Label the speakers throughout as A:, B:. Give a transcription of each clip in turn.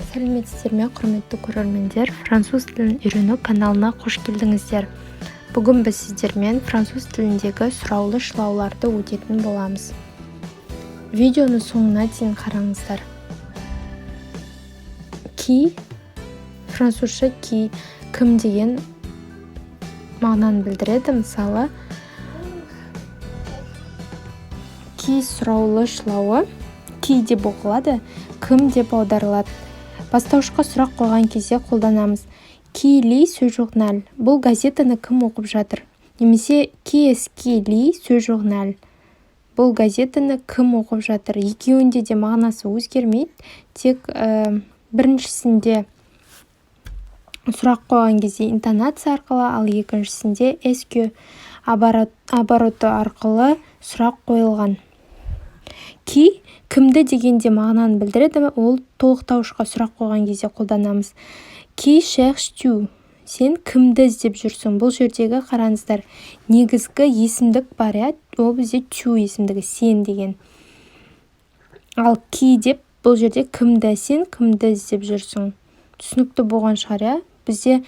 A: Сәлеметсіздер ме, құрметті көрермендер! Француз тілін үйрену каналына қош келдіңіздер! Бүгін біз сіздермен француз тіліндегі сұраулы шылауларды өтетін боламыз. Видеоны соңына дейін қараңыздар. Qui, французша qui кім деген мағынаны білдіреді. Мысалы, qui сұраулы шылауы qui деп оқылады, кім деп аударылады. Бастауышқа сұрақ қойған кезде қолданамыз. Qui lit ce journal? Бұл газетаны кім оқып жатыр? Немесе qui est-ce qui lit ce journal? Бұл газетаны кім оқып жатыр? Екеуінде де мағынасы өзгермейді, тек біріншісінде сұрақ қойған кезде интонация арқылы, ал екіншісінде est-ce que обороты арқылы сұрақ қойылған. Qui кімді деген де мағынаны білдіреді, ол толықтауышқа сұрақ қойған кезде қолданамыз. Qui cherches-tu? Сен кімді іздеп жүрсің? Бұл жердегі, қараңыздар, негізгі есімдік бар, иә, ол бізде tu есімдігі, сен деген. Ал qui деп бұл жерде кімді, сен кімді іздеп жүрсің? Түсінікті болған шығар, иә? Бізде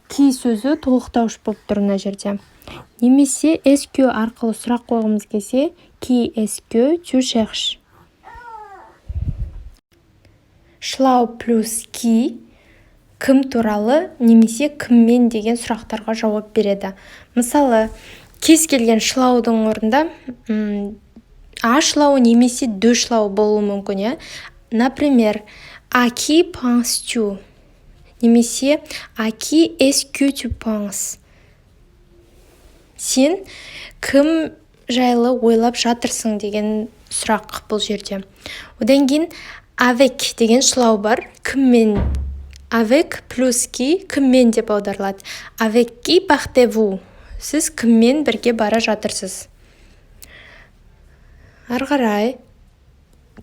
A: qui сөзі толықтауыш болып тұр мына жерде. Немесе est-ce que арқылы сұрақ қойғымыз келсе, qui est-ce que tu cherches? Шылау плюс qui кім туралы немесе кіммен деген сұрақтарға жауап береді. Мысалы, кез келген шылаудың орнында а шылауы немесе de шылауы болуы мүмкін, иә. Например, à qui penses-tu? Немесе à qui est-ce que tu penses? Сен кім жайлы ойлап жатырсың деген сұрақ бұл жерде. Одан кейін avec деген шылау бар, кіммен. Avec плюс qui кіммен деп аударылады. Avec qui partez-vous? Сіз кіммен бірге бара жатырсыз? Ары қарай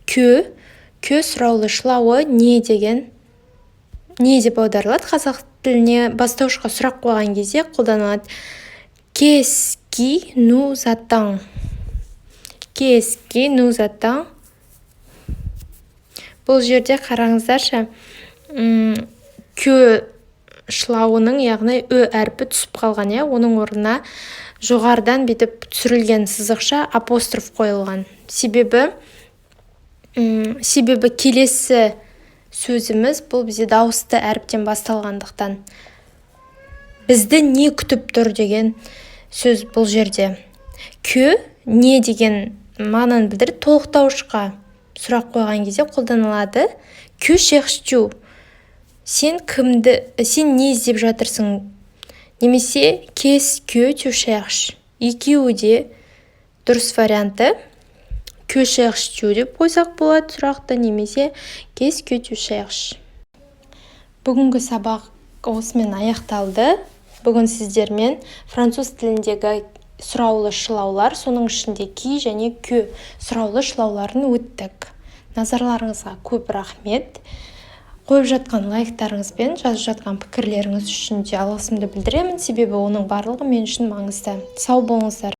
A: que. Que сұраулы шылауы не деген, не деп аударылады қазақ тіліне. Бастауышқа сұрақ қойған кезде қолданылады. Qu'est-ce qui nous attend? Qu'est-ce qui nous attend? Бұл жерде, қараңыздаршы, que шылауының, яғни ö әрпі түсіп қалған, иә. Оның орнына жоғарыдан бүйтіп түсірілген сызықша, апостроф қойылған. Себебі келесі сөзіміз бұл бізде дауысты әріптен басталғандықтан. Бізді не күтіп тұр деген сөз бұл жерде. Que не деген мағынаны білдіреді, толықтауышқа сұрақ қойған кезде қолданылады. Que cherches-tu? Сен кімді, сен не іздеп жатырсың? Немесе qu'est-ce que tu cherches? Екеуі де дұрыс варианты. Que cherches-tu деп қойсақ болады сұрақты немесе qu'est-ce que tu cherches? Бүгінгі сабақ осымен аяқталды. Бүгін сіздермен француз тіліндегі сұраулы шылаулар, соның ішінде qui және que сұраулы шылауларын өттік. Назарларыңызға көп рахмет. Қойып жатқан лайктарыңыз бен жазып жатқан пікірлеріңіз үшін де алғысымды білдіремін, себебі оның барлығы мен үшін маңызды. Сау болыңыздар!